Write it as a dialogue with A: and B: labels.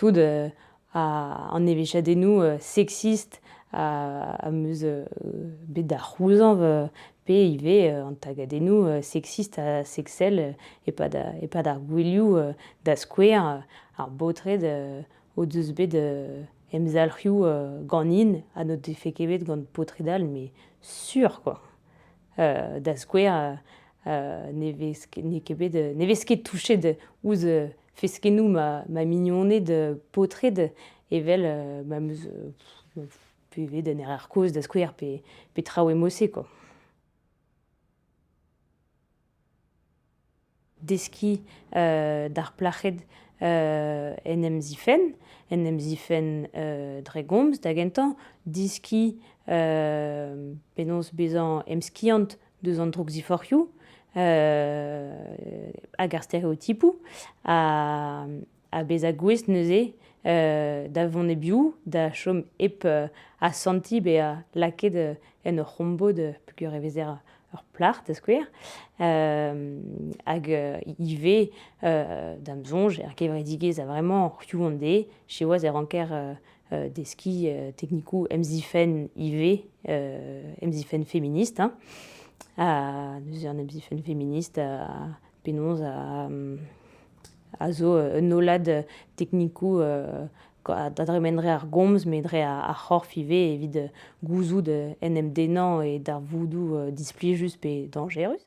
A: Tout an evezhiadennoù seksist am eus bet da c'houzañv pe ivez an tagadennoù seksist ha seksel e-pad e-pad ar gouelioù da skouer ar baotred o deus bet emzalc'hioù ganin ha n'o defe ket bet gant paotred all met sur quoi. Da skouer ne vez n'eo ket bet ne vez ket touchet ouzh feskennoù ma ma mignoned paotred evel ma 'm eus bevet en Erer Kozh da skouer pe pe traoù e-mod-se quoi. Deskiñ d'ar plac'hed en em zifenn, en em zifenn dre gomz da gentañ, deskiñ penaos bezañ emskiant deus an droukziforc'hioù hag ar stereotipoù ha bezañ gouest neuze da vont e-biou, da chom hep asantiñ bezañ lakaet en ur c'hombod peogwir e vezer ur plac'h da skouer. Hag ivez da'm soñj er gevredigezh a-vremañ hiziv an deiz, siwazh e ranker deskiñ teknikoù emzifenn ivez, emzifenn feminist hein. Ha neuze an emzifenn feminist penaos a zo un hollad teknikoù da dremen dre ar gomz met dre ar c'horf ivez evit gouzout en em dennañ e darvoudoù displijus pe dañjerus.